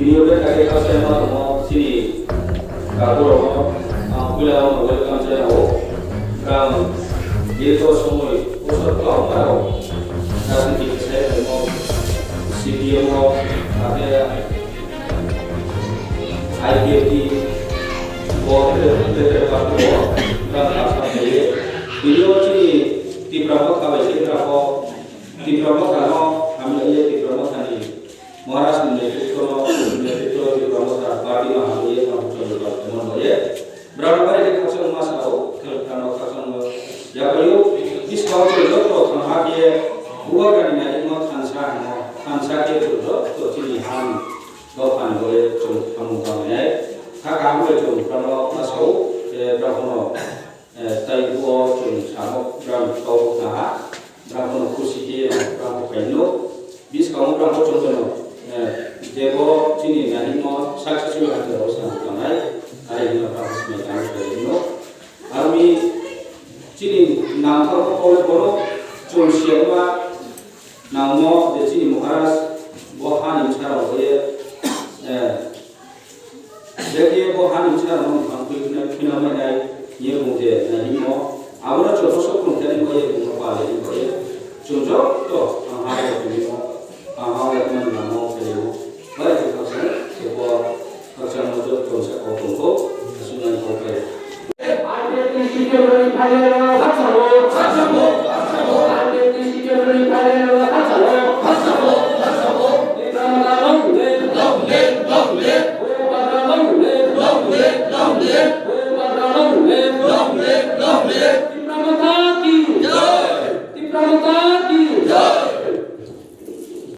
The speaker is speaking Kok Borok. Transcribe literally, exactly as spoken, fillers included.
Tini o bethai khe khakchangma tongo chini kakurokno ang puila o welcome janao. Ang dirgho somoi bosor kwbangma rok rajniti bwsai phaimo, C P M o, hakhe I P F T o, bere bere party o, ang kha kha khaye. Tini o chini Tipra Motha bai Tipra o, Tipra Motha no hamya ye Tipra Motha ni Maharaj ni netritwo no, netritwo Tipra Motha party no hamya ye, ang kha kha khaye. Brao bai khe khakchangma sao, khakchangma sao. Yaphai o, buskang o chwng joto thangha khe, Bubagrani naimano thansa hino, thansa khe chwng joto chini ham, dophani bagwi chwng samung tangnai. Kha kaham bai chwng brao ma sao, eh, brao no, eh, tai o chwng samo brao tau naha, brao no khusi khe brao phaino. Buskang o brao chwng no, eh, jebo chini naimano successful hamjao samung tangnai, ai hino brao smai tangnai no. Aroni chini nangkukmani kok le bono chwng siyakma